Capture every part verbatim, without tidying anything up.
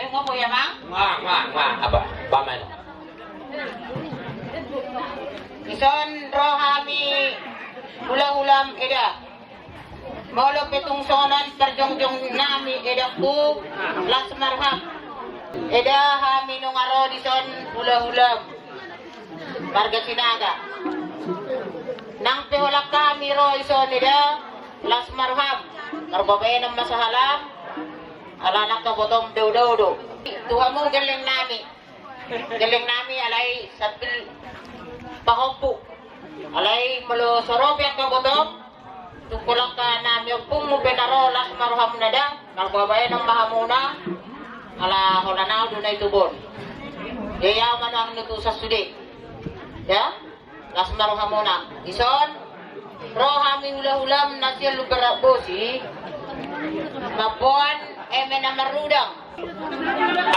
Ngopo ya, Mang? Mang, mang, mang. Apa? Paman. Dison ro hami hula-hulam eda. Molo pe tung songon on parjongjong nami edangku, las marham. Eda hami nunga ro dison hula-hulam marga Sinaga. Nang pe holan hami ro dison eda, las marham. Marbabaenan ma sahalak. Ala nang angka botom dao-dao do. Tu hamu gelleng nami. Gelleng nami alai sambil pahompu. Alai molo so ro pe angka botom, tung holan angka nami ompungmu pe na ro, las ma rohamuna da, marbabaenan ma hamuna. Ala holan ahu do na i tubu on. Ia, ia ma nuaeng na tu sasude. Ya. Las ma rohamuna. Dison ro hami hula-hulam na sian Lumban Rambosi, mamboan eme na marudang.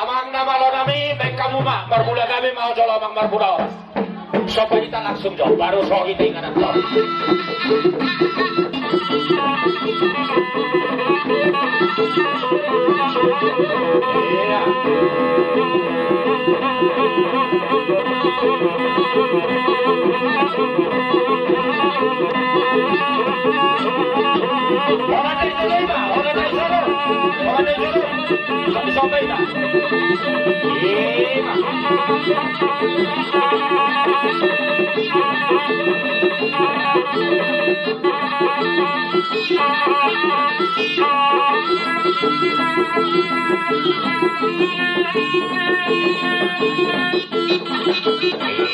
Amang na malo nami, baen hamu ma marmula gabe ma jolo, amang, marmula horas. Sopo hita langsung jo, baru so hita inganan to.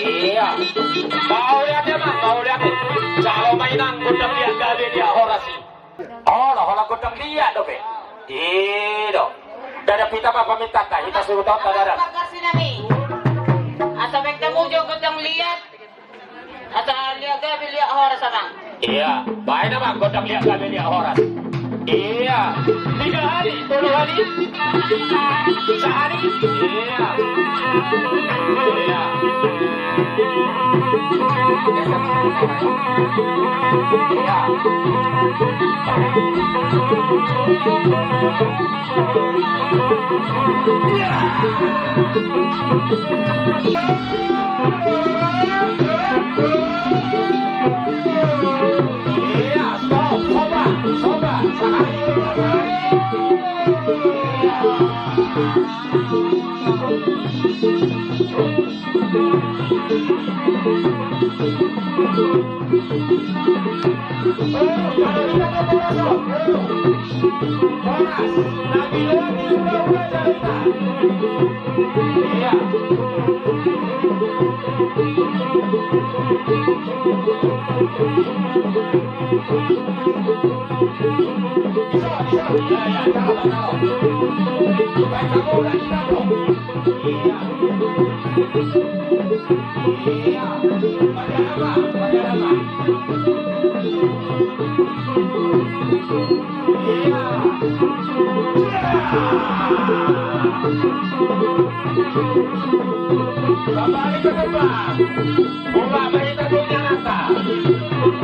Ia. Mauliate, amang, mauliate. Jalo ma inang gondang liat gabe liat horas i. Olo, holan gondang liat dope. I do. Ndada hita ma pamintanta, hita surutonta, ndada. Asa baen hamu jo gondang liat. Asa liat gabe liat horas, amang. Ia, baen, amang, gondang liat gabe liat horas. Ia. Tiga hali, tolu hali. Sahali. Ia. Ia. Ia.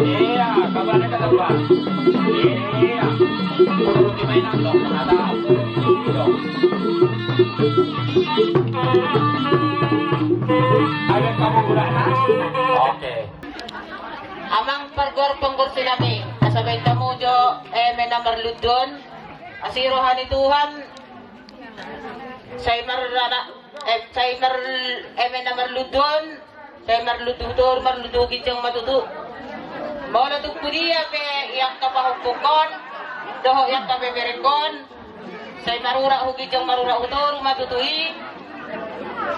Ia, kabare ka tamba. Ia. Turuti ma inang do, hata. Ada kamu gulana? Oke. Amang pargor panggur sinami, asa baen hamu jo eme na marlunduon. Asi roha ni Tuhan. Sai marrana, eh, sai mar, eme na marlunduon. Sai marlundu toru, marlundu ginjang ma tutu. Molo tung tu dia pe i angka pahompungkon dohot i angka beberengkon, sai marurat hu ginjang, marurat hu toru ma tutu i.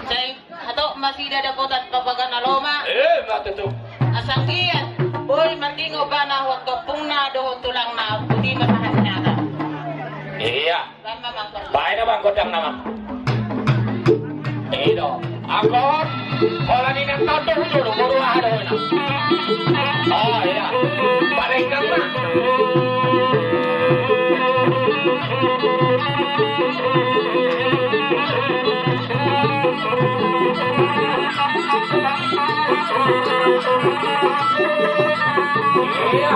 Sai hatop ma sida dapotan papaga na lomo. Eh, ma tutu. Asa anggiat boi marningot ibana hu angka ompungna dohot tulangna, boti ma sahat ni hata. Ia. Baen, amang, gondang, amang. I do. Anggo holan inanta on do hujolo, boru aha do inanta. Oh, ia. Paling nang ma. Ia.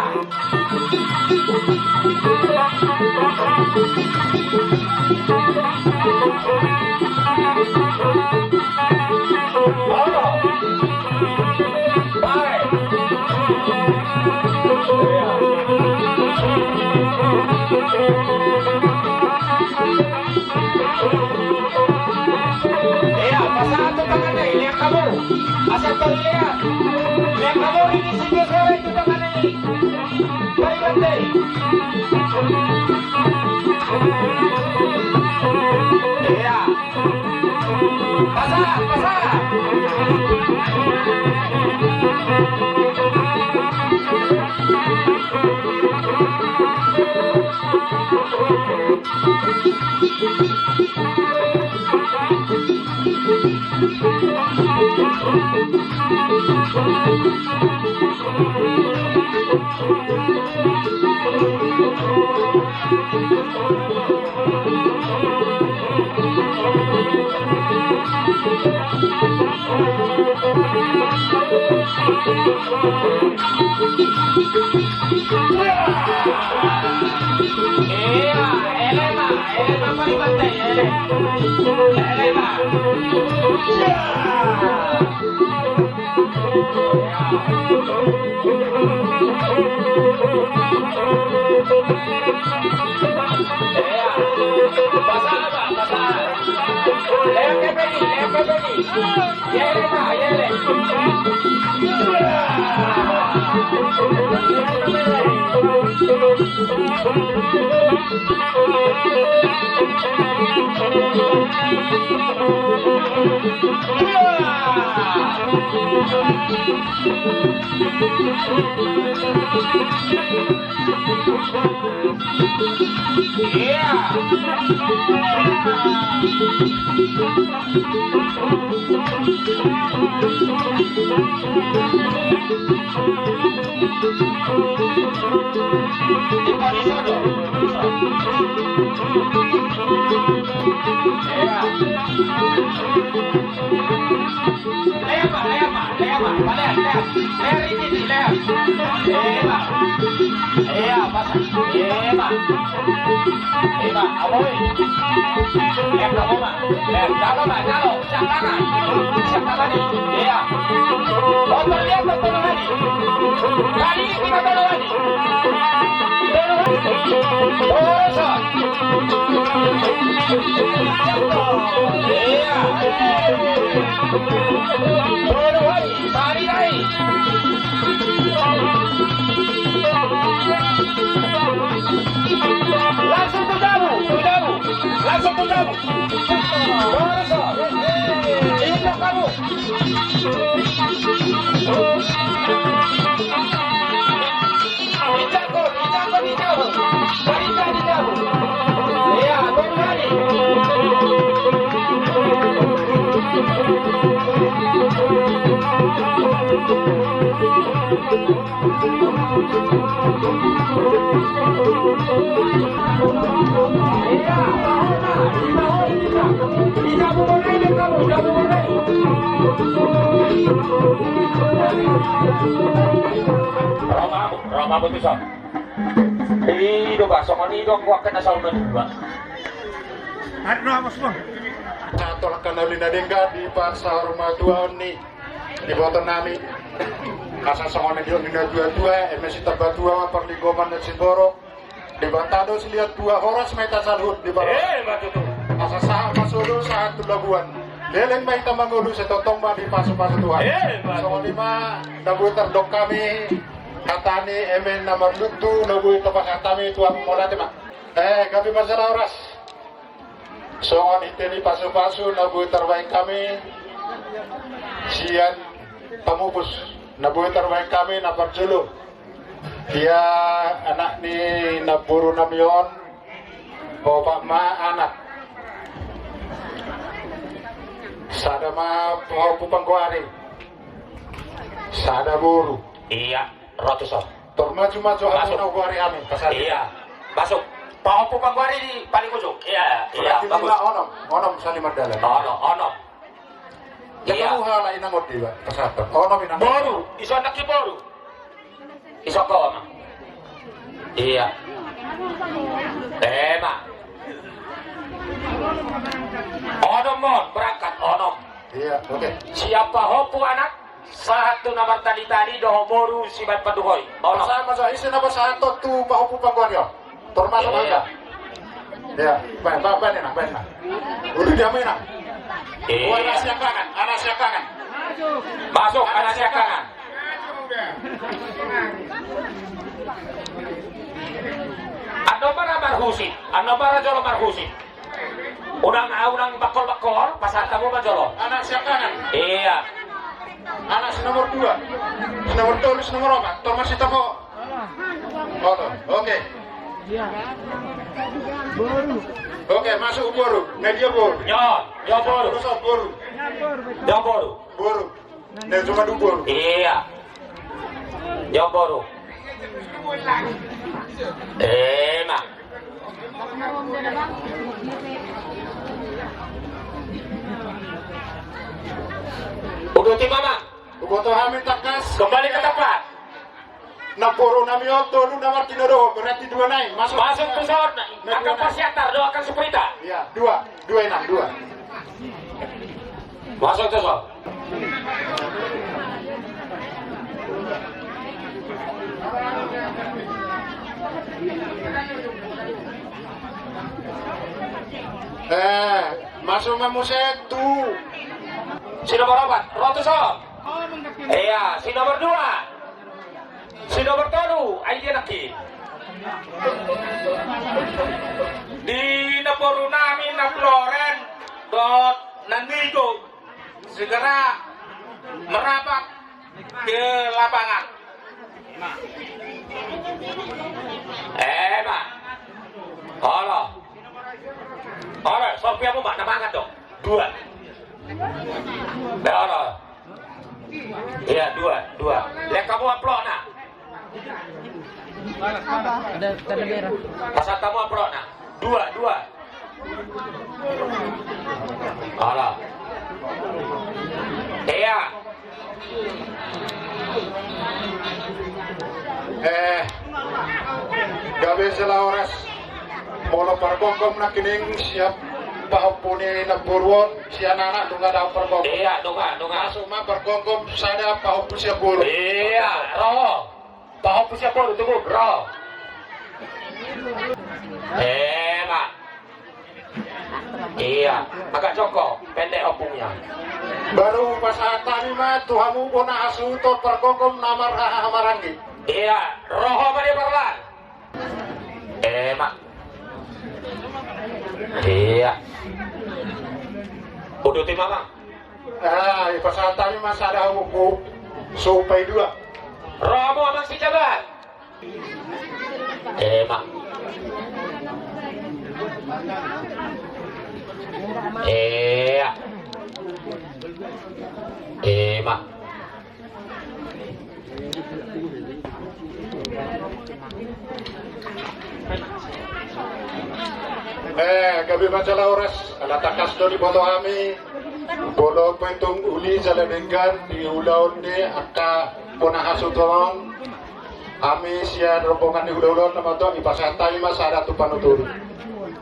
Langsung tu jabu, tu jabu. Langsung tu jabu. Roma, Roma, betul, Sam. I do, bah, songon i do, gua kena sauna dua. Aduh, Mas, Bang. Satu lakan uli na denggan di pasar matua ni. Diboto nami, asa songon na didok ni natuatua, eme sitamba tua parlinggoman na siborok, Debata do siliat tua, horas ma hita saluhut di bawah. Eh, ma tutu. Asa sahat ma solu, sahat tu labuan. Leleng ma hita mangolu, sai tongtong ma dipasupasu Tuhan. Eh, ma tutu. Songon i ma na boi tardok hami, hata ni eme na marluntu, na boi tapasahat hami tu hamu, mauliate ma. Eh, gabe ma jala horas. Songon i tadi pasupasu na boi tarbahen hami sian pamupus, na boi tarbahen hami na parjolo. Ia anak ni namboru nami on, opat ma anak. Sada ma pahompu panggoari, sada boru. Ia. Ratusan. Tor maju-maju hamu na hugoari hami, pasahat. Ia. Masuk. Pahompu panggoari di paling ujung. Ia, ia, bagus. Onom, onom sali mardalan. Onom, onom. Ia. Hamu halak inang on di, pasahat. Onom inang. Boru, ison na ni boru. Ison ko, Om. Ia. Ema. Onom, Om, berangkat, onom. Ia, oke. Siap pahompu anak. Sahat tu na martalitali dohot boru sibaen panduhoi. Onom. Sama saja, ise na pasahathon tu pahompu panggoari on? Termasuk. Ia. Angka. Ia, baen, baen, baen, baen, baen. Udah dia main, ah. Ia. Wah, anak siakangan, anak siakangan. Masuk, anak siakangan. Nomor marhusi, ah, nomor jolo marhusi. Unang, ah, unang bangkol-bangkol, pasahat hamu ma jolo. Anak siap kanan. Iya. Anak si nomor dua. Si nomor tolu, si nomor opat. Tor masih toko. Oke. Oke, masuk boru. Nah, dia boru. Yo, yo boru. Terus boru. Yo boru. Boru. Nah, cuma dua boru. Iya. Yo boru. Eh, ma. Udah tiba, Bang. Uboto hami tangkas. Kembali ke tempat. Namboru nami on tolu na martinodohon, berarti dua nai. Masuk. Masuk tu son. Nah, angka dua nai. Pasiantar, doakan si Prita. Iya, dua. Dua, Inang, dua. Masuk tu son. Eh, masuk ma muse tu. Si nomor opat, ro tu son. Iya, si nomor dua. Si nomor tolu, ai dia nangkin. Di namboru nami na Floren dohot na Nico segera merapat ke lapangan. Eh, ma. Olo. Olo, sorpiamu, ma, na mangan do. Dua. Dah, olo. Iya, dua, dua. Lihat kamu amplopna. Apa? Ada, ada merah. Pasahat hamu amplopna. Dua, dua. Olo. Iya. Eh, gabe jala horas. Molo pargomgom nangkining sian pahompu ni namboru on, sian anak nunga dao pargomgom. Iya, nunga, nunga. Masuk ma pargomgom sada pahompu sian boru. Iya, ro. Pahompu sian boru, tunggu, ro. Eh, ma. Iya, agak jongkok, pendek ompungnya. Baru pasahat hami ma tu hamu bona hasuhuton pargomgom na marhaha maranggi. Iya, ro ho ma di parlan. Eh, ma. Iya. Uduti ma, Bang. Ah, ipasahat hami ma sada hamu, supai dua. Ro hamu, Amang Sijabat. Eh, ma. Eh, ma. Eh, ma. Eh, gabe ma jala horas, ala tangkas do diboto hami, molo pe tung uli jala denggan di ulaon ni angka bona hasuhuton on, hami sian rombongan ni hulahula on na matua, ipasahat hami ma sada tu panuturi.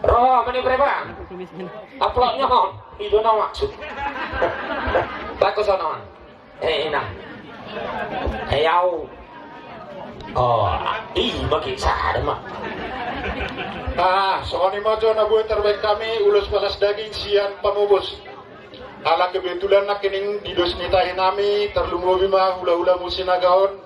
Ro, mani preba. Amplopna on, ido na maksud. Bagus on. Eh, Inang. Eh, au. Oh, i ma, sada ma. Ah, songon i ma jo na boi tarbaen hami, ulos palas daging sian pamobos. Ala kebetulan nangkining di dos ni tahi nami, tarlumobi ma hulahula Sinaga on.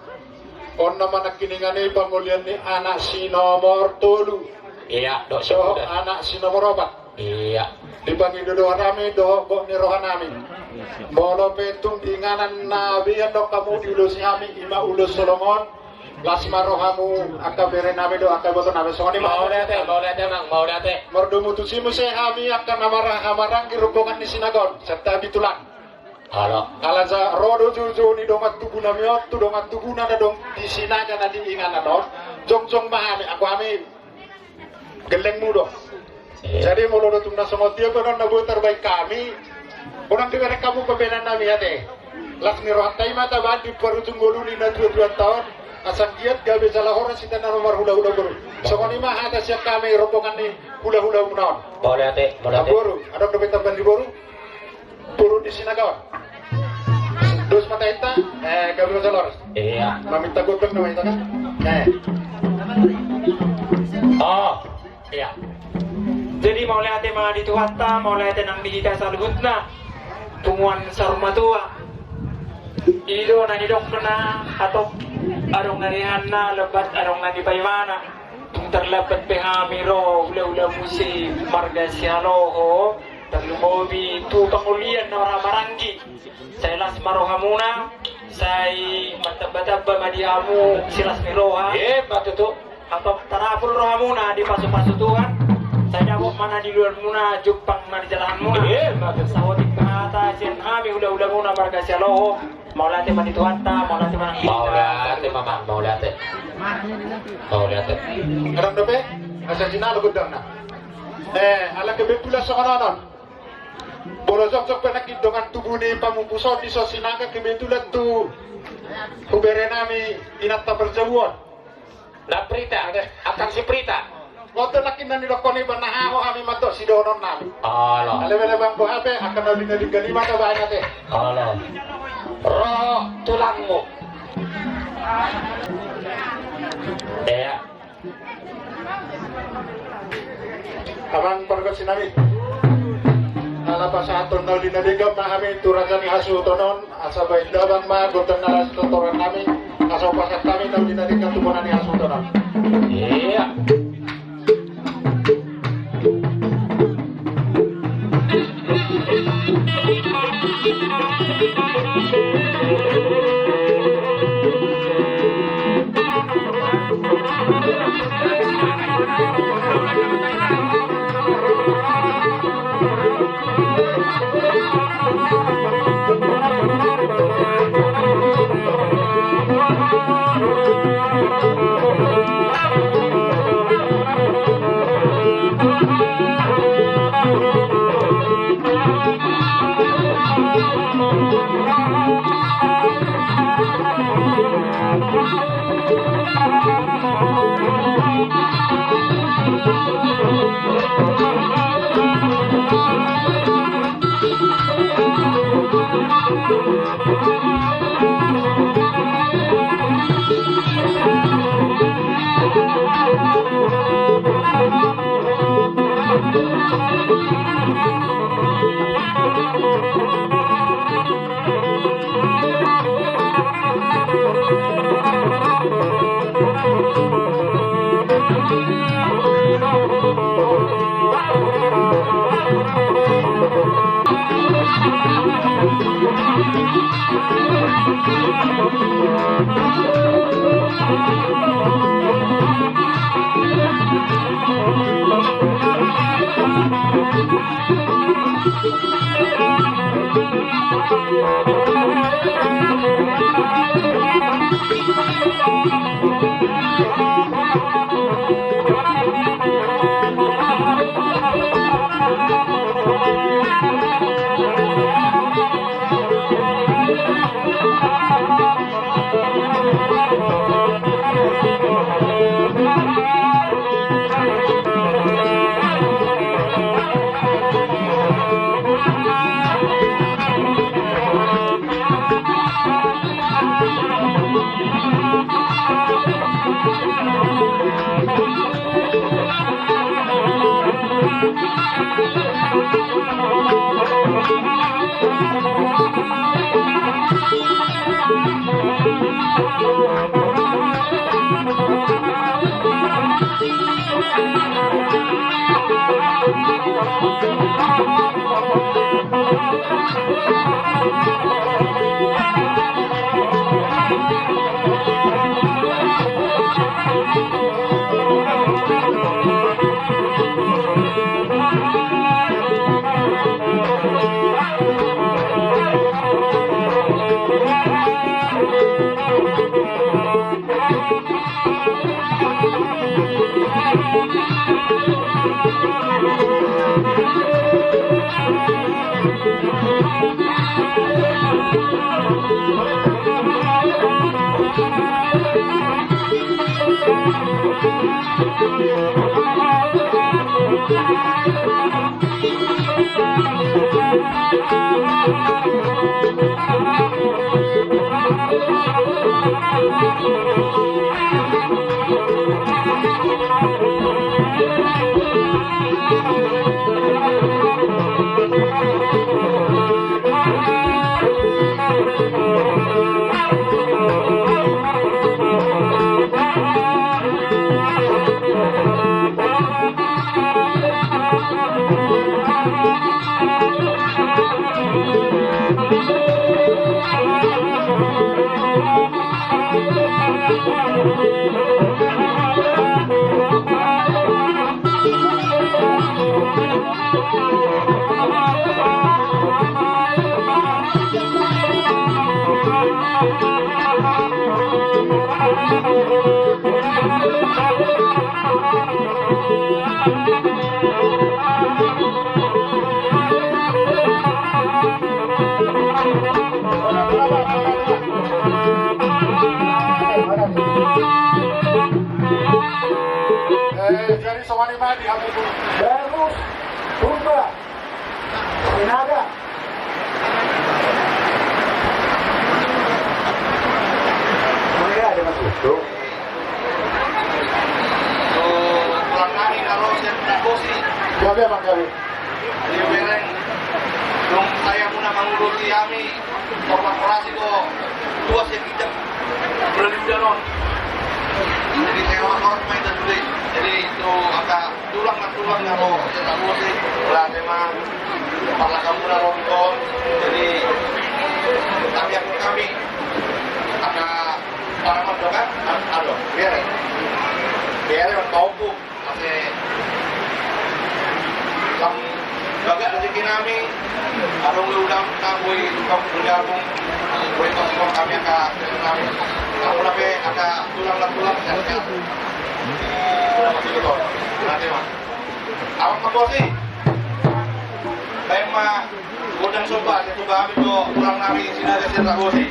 On nama nangkiningan i pangolian ni anak si nomor tolu. Iya, dohot anak si nomor opat. Iya. Dipangido do hami dohot gok ni roha nami. Molo pe tung di inganan na bean do hamu diulosi hami, ima ulos songon on. Las ma rohamu angka bere nami dohot angka iboto nami, songon i ma. Mauliate, mauliate, Amang, mauliate. Mardomu tusi muse hami angka na marhaha maranggi rombongan ni Sinaga on, santabi tulang. Ala. Ala jala ro do joujou ni dongan tubu nami on tu dongan tubuna na adong di Sinaga na di inganan on. Jongjong ma hami, anggo hami gellengmu do. Iya. Jadi molo do tung na songon dia pe on na boi tarbaen hami, unang dibereng hamu pambaenan nami ate. Las ni rohanta i ma tabaen di parujung ngolu ni natuatuanta on. Asa anggiat gabe jala horas hita na marhulahula boru. Songon i ma hata sian hami rombongan ni hulahulamuna on. Mauliate, mauliate. Boru, adong dope tambahan ni boru? Turun di Sinaga on. Dos ma tahinta, eh, gabe ma jala horas. Iya. Maminta godang nama hita kan? Eh. Oh, iya. Jadi mauliate ma di Tuhanta, mauliate nang di hita saluhutna. Punguan Saur Matua. I do na nidokna hatop adong na niahanna, lembat adong na nipaimana. Tarlambat pe hami ro hulahula muse marga Sihaloho, tarlumobi tu pangolian na marhahamaranggi. Sai las ma rohamuna, sai martambatamba ma di hamu silas ni roha. Emma tutu. Hape tarapul rohamuna dipasupasu Tuhan. Sai dapot ma na niluluanmuna, jumpang ma di jalahanmuna. Emma tutu. Saotik hata sian hami hulahulamuna marga Sihaloho. Mauliate ma di Tuhanta, mauliate ma nang di Tuhanta. Mauliate ma, Amang, mauliate. Mauliate. Adong dope asa sinalo gondangna. Eh, ala kebetulan songon on. Molo jongjong pe nangkin dongan tubu ni pamupus on, dison Sinaga, kebetulan tu bere nami inanta parjabu on. Na Prita, angka si Prita. Boto nangkin na nidokkon i, ba na haho hami mandok sidohonon nami. Olo. Alai bere bang, boha pe angka na uli na denggan i ma tabahen ate. Olo. Ro tulangmu. Iya. Amang pargonsi nami, ala pasahathon na uli na denggan ma hami tu raja ni hasuhuton on, asa bahen damang ma gondang na las tu toruan nami, asa hupasahat hami na uli na denggan tu bona ni hasuhuton on. Iya. Eh, jadi songon i ma di hamu. Bagus. Purba. Sinaga. Mana ada Mas Utuh? Tulang nami na ro sian Bosi. Siapa, Bang Gawi? Jadi bereng. Dung sai hamuna mangurusi hami, korporasi do dua sian kita. Berani udah non. Jadi saya hormat main dan beli. Jadi itu angka tulang na tulang na ro sian Bosi. Lah memang parlak hamuna ro di on. Jadi kami, aku kami angka paramat do kan? Aduh, biar ya. Biar ya, kau pun. Asa lam bagak rezeki nami. Adong do ulang na boi bergabung, boi paspor kami angka nami. Aku na pe angka tulang na tulang. Udah masuk ke tol. Nanti mah. Abang Panggosi. Baik mah. Gondang somba, sian tulang nami Sinaga sian Ragosi.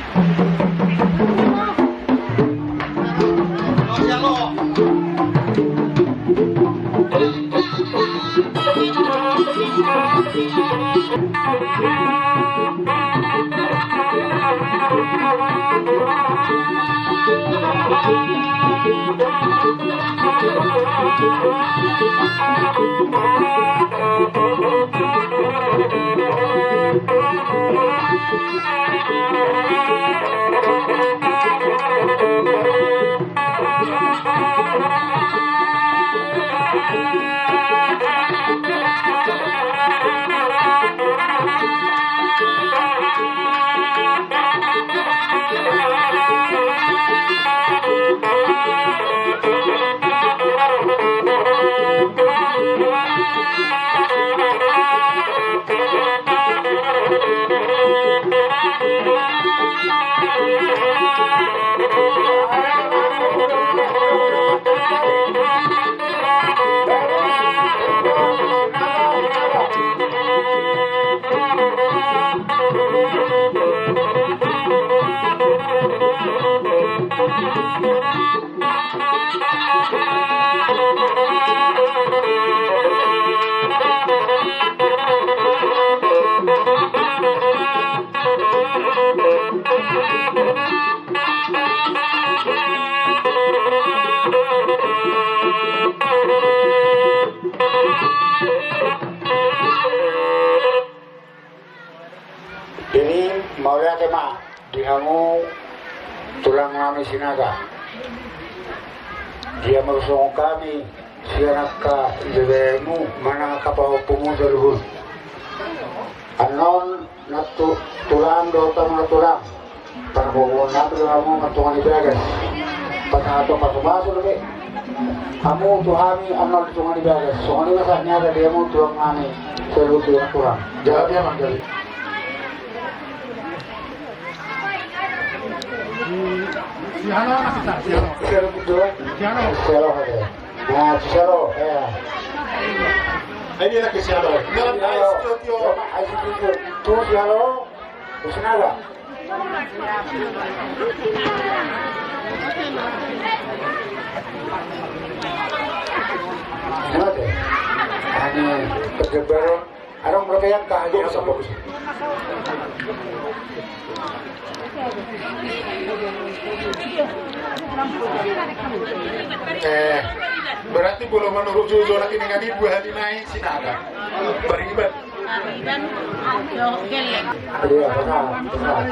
Jadi mauliate ma di hamu tulang nami Sinaga. Dia marusung hami sian angka ibebemu manang angka pahompumu jolo. Annon na tu tulang dohot hamu na tulang. Parboruon nami do hamu mangan tonga ni bagas. Pasahaton pasupasu dope hamu tu hami annon di tonga ni bagas. Songon i ma sahat ni hata di hamu tulang nami. Saluhut tulang tulang. Jadi amang jadi. Sialo. Sialo. Nah, sialo. Ya. Ini lagi sialo. Sialo. Tuh sialo. Sinaga. Kenapa? Hanya terjebak. Adong berapa yang kah? Bagus, bagus. Eh, berarti belum menurut Jojo lagi dengan ibu hati naik Sinaga. Beriman. Iya, benar, benar.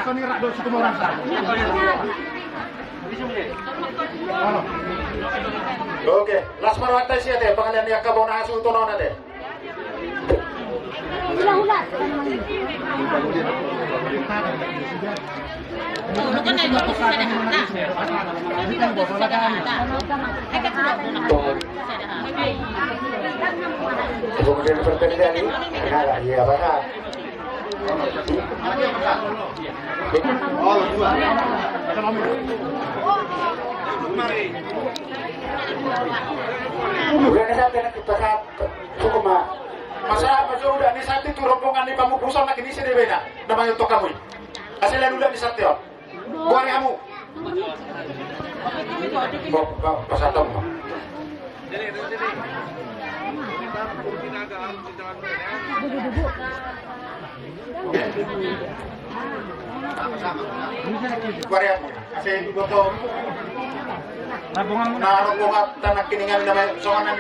Oke, las marwata isi ate, pangalian ni angka bona asu tonon ate. Kemudian terjadi, nah, iya, Pak. Udah, ini sampai nanti pesawat. Cukup, Mas. Masalah, Mas, udah, ini satu tu rombongan ni Pamungkuson lagi di sini beda. Namanya untuk kamu. Hasilnya udah di satu, ya. Gua ni kamu. Ba-, ba-, pasahat ma. Gua ni kamu. Asal gua tahu. Nah, rombongan tanah kiningan namanya songonan.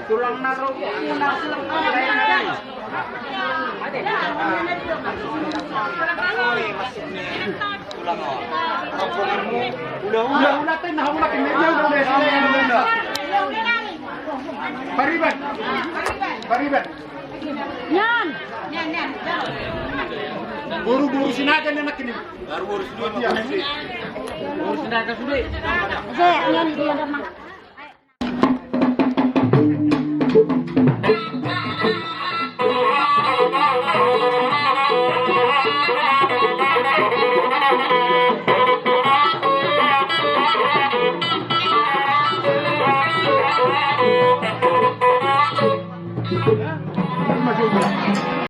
Tulang na ro. Ula, ula, ula, ten, nah, ula, ten, ula, ula. Pariban. Pariban. Nian. Boru-boru Sinaga ni anak ini. Boru-boru Sinaga sudah. Boru Sinaga sudah. Saya nian dia, Mang.